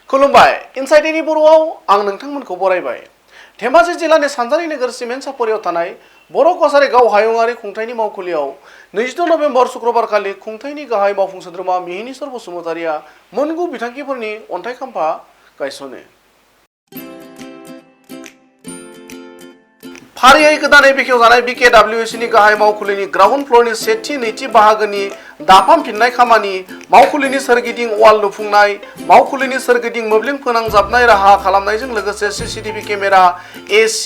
खुलुमबाय इनसाइडनि बर'आव आं नोंथांमोनखौ बरायबाय। धेमाजि जिल्लानि सानजारि नोगोर सिमेन्ट सापरियाव थानाय बर' कसारी गाव हायुङारि खुंथायनि मावखुलियाव 22 नबेम्बर शुक्रबारखालि खुंथायनि गाहाय मावफुं सोद्रोमा मिहिनीश्वर बसुमतारिया मोनगु बिथांखिफोरनि अन्थाइ खाम्फा गायसनो। फारियै गोदानै बेखेवजानाय BKWACनि गाहाय मावखुलिनि ग्राउन्ड फ्ल'रनि सेथि नैथि बाहागोनि दाफामफिननाय खामानि, मावखुलिनि सोरगिदिं वाल लुफुंनाय, मावखुलिनि सोरगिदिं मोब्लिब फोनांजाबनाय राहा खालामनायजों लोगोसे CCTV केमेरा, AC,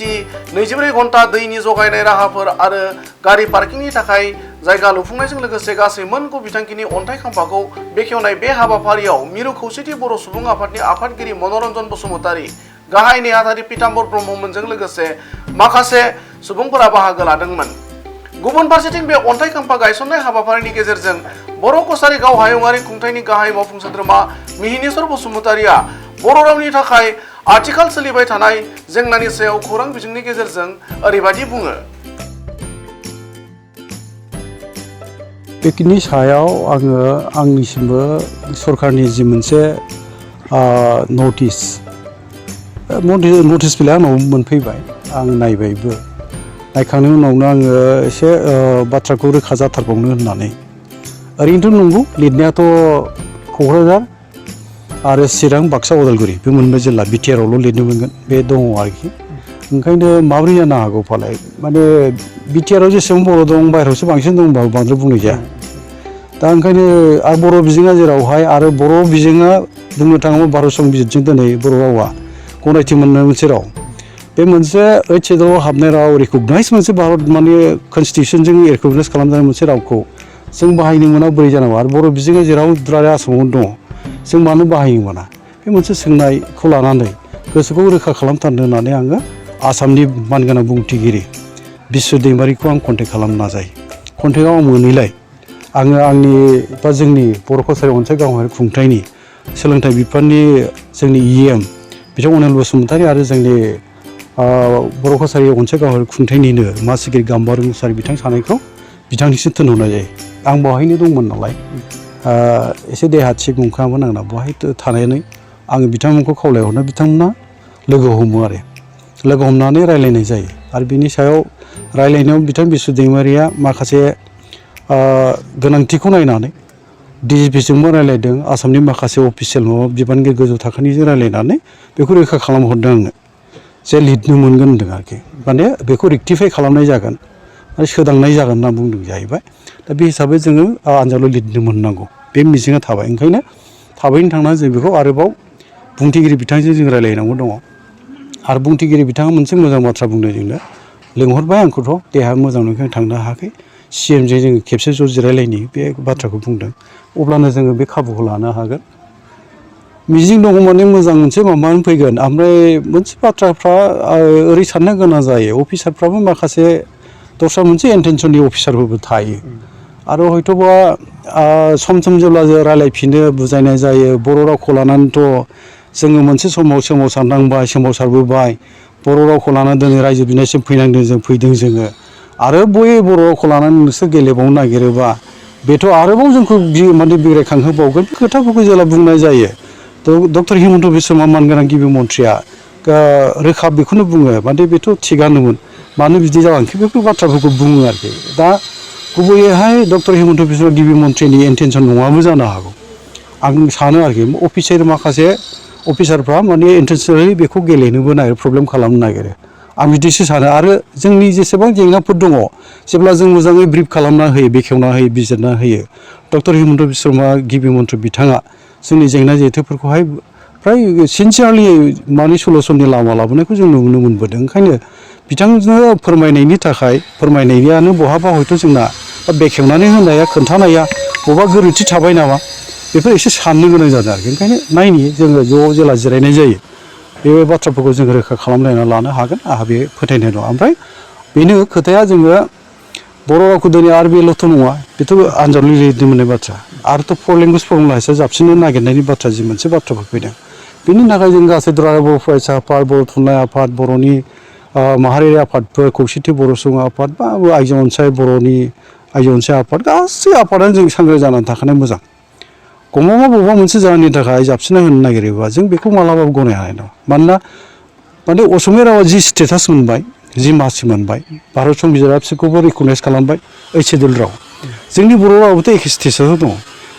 24 घन्टा दैनि जगायनाय राहाफोर आरो गारि पार्किंनि थाखाय जायगा लुफुंनायजों लोगोसे गासै मोनगु बिथांखिनि अन्थाइ खाम्फाखौ बेखेवनाय बे हाबाफारियाव मिरु खौसेथि बर' सुबुं आफादनि आफादगिरि मनरन्जन बसुमतारी, गाहाय नेहाथारि पीताम्बर ब्रह्ममोनजों लोगोसे माखासे सुबुंफोरा बाहागो लादोंमोन। गुबुन फारसेथिं बे अन्थाइ खाम्फा गायसननाय हाबाफारिनि गेजेरजों बर' कसारी गाव हायुङारि खुंथायनि गाहाय मावफुं सोद्रोमा मिहिनीश्वर बसुमतारिया बर' रावनि थाखाय आथिखाल सोलिबाय थानाय जेंनानि सायाव खौरां बिजोंनि गेजेरजों ओरैबायदि बुङो। बेनि सायाव आङो आंनिसिमबो सरकारनि जि मोनसे नटिस बिलाइ आंनाव मोनफैबाय, आं नायबायबो। नायखांनायनि उनावनो आङो एसे बाथ्राखौ रोखा जाथारबावनो होननानै, ओरैनोथ' नंगौ लिरनायाथ' क'क्राझार आरो चिरां, बाक्सा, उदालगुरि बे मोनब्रै जिल्ला बिटिआरआवल' लिरनो मोनगोन बे दङ आरोखि। ओंखायनो माबोरै जानो हागौ फालाय, माने बिटिआरआव जेसेबां बर' दं बाहेरायावसो बांसिन दं होनबाबो बांद्राय बुंनाय जाया। दा ओंखायनो आरो बर' बिजोङा जेरावहाय आरो बर' बिजोङा बुंनो थाङोब्ला भारत संबिजितजों दिनै बर' रावा गनायथि मोननाय मोनसे राव, बे मोनसे 8th शेड्यूलआव हाबनाय राव, रिकगनाइज मोनसे भारत माने कनस्टिटिउसनजों रिकगनाइज खालामजानाय मोनसे रावखौ जों बाहायनो मोना बोरै जानांगौ? आरो बर' बिजोङा जेराव दुलाराय आसामावनो दङ जों मानो बाहायनो मोना? बे मोनसे सोंनायखौ लानानै गोसोखौ रोखा खालामथारनो होननानै आङो आसामनि मानगोनां बुंथिगिरि बिस्व दैमारिखौ आं कन्टेक्ट खालामनो नाजायो। कन्टेक्टआव आं मोनैलाय आङो आंनि बा जोंनि बर' कसारी अनसाय गावारि खुंथायनि सोलोंथाइ बिफाननि जोंनि EM बिथां अनिल बसुमतारी आरो जोंनि बर' कसारी अनसाय गावारि खुंथायनिनो मासिगिरि गाम्बारि मुसाहारि बिथां सानैखौ बिथांनिसिम थिनहरनाय जायो। आं बेवहायनो दंमोन नालाय एसे देहा थिग नंखायामोन आंना, बेवहाय थानानै आङो बिथांमोनखौ खावलायहरनो बिथांमोना लोगो हमो आरो लोगो हमनानै रायलायनाय जायो। आरो बिनि सायाव रायलायनायाव बिथां बिस्व दैमारिया माखासे गोनांथिखौ नायनानै DGPजोंबो रायलायदों, आसामनि माखासे अफिसियेल माबा बिबानगिरि गोजौ थाखोनिजों रायलायनानै बेखौ रोखा खालामहरदों आंनो जे लिरनो मोनगोन होनदों आरोखि, माने बेखौ रेक्टिफाइ खालामनाय जागोन आरो सोदांनाय जागोन होनना बुंदों जाहैबाय। दा बे हिसाबै जोङो आनजादाव लिरनो मोननांगौ बे मिजिङा थाबाय। ओंखायनो थाबैनो थांनानै जों बेखौ आरोबाव बुंथिगिरि बिथांजों जों रायलायनांगौ दङ। आरो बुंथिगिरि बिथाङा मोनसे मोजां बाथ्रा बुंदों, जोंनो लिंहरबाय आंखौथ' देहाया मोजां नंखाय थांनो हायाखै, CMजों जोङो खेबसे ज' जिरायलायनि बे बाथ्राखौ बुंदों, अब्लानो जोङो बे खाबुखौ लानो हागोन। मिजिं दङ माने मोजां मोनसे माबानो फैगोन। ओमफ्राय मोनसे बाथ्राफ्रा ओरै साननो गोनां जायो, अफिसारफ्राबो माखासे दस्रा मोनसे इन्टेनसननि अफिसारफोरबो थायो। आरो हयथ'बा सम सम जेब्ला जों रायलायफिनो बुजायनाय जायो, बर' रावखौ लानानैथ' जोङो मोनसे समाव सोमावसारनांबाय, सोमावसारबोबाय, बर' रावखौ लानानै दिनै रायजो बिनायसिम फैनांदों, जों फैदों जोङो। आरो बै बर' रावखौ लानानै नोंसोर गेलेबावनो नागिरोबा बेथ' आरोबाव जोंखौ माने बेरायखांहोबावगोन। बे खोथाफोरखौ जेब्ला बुंनाय जायो, डक्टर हिमन्त बिश्व शर्मा मानगोनां गिबि मन्थ्रिया रोखा बेखौनो बुङो, माने बेथ' थिगानोमोन, मानो बिदि जालांखो बेफोर बाथ्राफोरखौ बुङो आरोखि। दा गुबैयैहाय डक्टर हिमन्त बिश्व गिबि मन्थ्रिनि इन्टेनसन नङाबो जानो हागौ, आं सानो आरोखि। अफिसियेल माखासे अफिसारफ्रा माने इन्टेनसनलि बेखौ गेलेनोबो नागिरो, प्रब्लेम खालामनो नागिरो, आं बिदिसो सानो। आरो जोंनि जेसेबां जेंनाफोर दङ जेब्ला जों मोजाङै ब्रिफ खालामना होयो, बेखेवना होयो, बिजिरना होयो, डक्टर हिमन्त बिश्व शर्मा गिबि मन्थ्रि बिथाङा जोंनि जेंना जेथोफोरखौहाय फ्राय सिनसियारलि माने सलुसननि लामा लाबोनायखौ जों नुनो मोनबोदों। ओंखायनो बिथांजों फोरमायनायनि थाखाय, फोरमायनायानो बहाबा हयथ' जोंना बेखेवनानै होनाया, खोन्थानाया बबेबा गोरोन्थि थाबाय नामा, बेफोर एसे साननो गोनां जादों आरोखि। ओंखायनो नायनि जोङो ज' जेला जिरायनाय जायो बे बाथ्राफोरखौ जोङो रोखा खालामलायना लानो हागोन, आंहा बे फोथायनाय दं। ओमफ्राय बेनो खोथाया, जोङो बर' रावखौ दिनै आरो बेल'थ' नङा, बेथ' आनजादाव लिरनो मोननाय बाथ्रा, आरोथ' 4 लेंगुवेज फर्मुला हिसाबै जाबसिननो नागिरनायनि बाथ्रा जि मोनसे बाथ्राफोर फैदों, बेनि थाखाय जों गासै दुलाराय बर' फरायसा आफाद, बर' थुनलाइ आफाद, बर'नि माहारियारि आफादफोर, खौसेथि बर' सुबुं आफाद, बा बर'नि आइजो अनसाय आफाद, गासै आफादानो जों सांग्रां जानानै थाखानाय मोजां। गमामा बबेबा मोनसे जाहोननि थाखाय जाबसिनना होनो नागिरोबा जों बेखौ मालाबाबो गनायनो हानाय नङा मानोना माने असमिया रावा जि स्टेटास मोनबाय जि मासि मोनबाय भारत संबिजिरा बिसोरखौबो रिकगनाइज खालामबाय ओइथ सिडिउल राव जोंनि बर' रावाबोथ' एखे स्टेटासाव दङ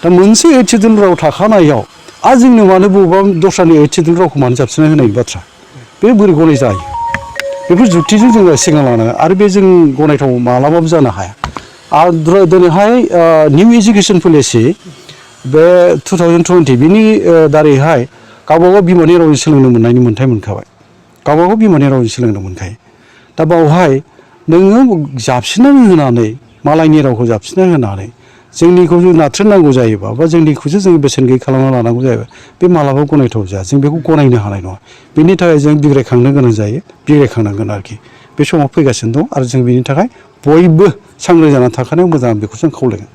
दा मोनसे ओइथ सिडिउल राव थाखानायाव आरो जोंनो मानो बबेबा दस्रानि ओइथ सिडिउल रावखौ मानो जाबसिनना होनायनि बाथ्रा बे बोरै गनाय जायो बेफोर जुक्तिजों जोङो सिगां लानांगोन आरो बे जों गनायथाव मालाबाबो जानो हाया आरो दिनैहाय निउ इडुकेसन पलिसि बे 2020 बिनि दारैहाय गावबागाव बिमानि रावजों सोलोंनो मोननायनि मोन्थाय मोनखाबाय गावबागाव बिमानि रावजों सोलोंनो मोनखायो दा बावहाय नोङो जाबसिननानै होनानै मालायनि रावखौ जाबसिनना होनानै जोंनिखौ नाथ्रोदनांगौ जायोबा बा जोंनिखौसो जों बेसेन गैयै खालामना लानांगौ जायोबा बे मालाबाबो गनायथाव जाया जों बेखौ गनायनो हानाय नङा बेनि थाखाय जों बिग्रायखांनो गोनां जायो बिग्रायखांनांगोन आरोखि बे समाव फैगासिनो दं आरो जों बेनि थाखाय बयबो सांग्रां जानानै थाखानाया मोजां बेखौ जों खावलायगोन